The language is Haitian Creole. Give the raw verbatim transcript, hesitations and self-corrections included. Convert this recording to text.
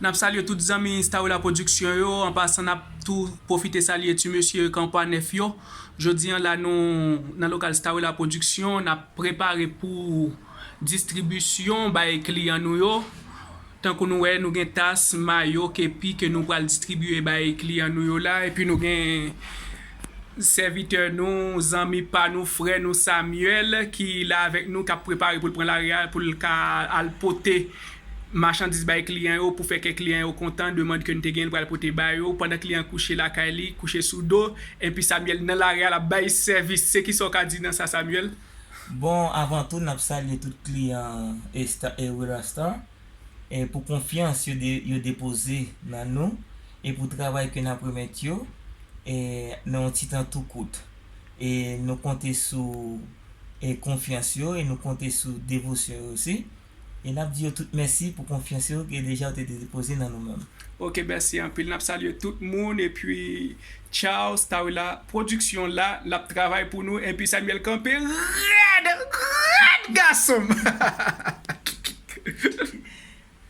N ap salye tout zanmi Starwella Production yo. An pasan, n ap tou pwofite salye ti mesye Kanpa Nèf yo. Jodi an la, nou nan lokal Starwella Production, n ap prepare pou distribisyon bay kliyan nou yo. Tankou nou wè, nou gen tas, mayo, kepi ke nou pral distribiye bay kliyan nou yo la. Epi nou gen sèvitè nou, zanmi pa nou, frè nou Samuel ki la avèk nou, k ap prepare pou l pran lari a, pou l ka al pote machandiz bay kliyan yo, pou fè kè kliyan yo kontan, demann ke n te gen, l pral pote ba yo, pandan kliyan kouche lakay li, kouche sou do, epi Samuel nan lari a, l ap bay sèvis. Se kisa w ka di nan sa, Samuel? Bon, avan tou, n ap salye tout kliyan Esta- Ewera Star e pou konfyans yo, de, yo depoze nan nou e pou travay ke n ap remèt yo e nan yon ti tan tou kout. E nou konte sou e konfyans yo e nou konte sou devosyon yo osi. E n ap di yo tout mèsi pou konfyans yo ke deja yo te depoze nan nou menm. Ok, mèsi anpil. N ap salye tout moun epi tchaw, Starwella Production la, l ap travay pou nou epi Samuel kanpe rèd, rèd gason m.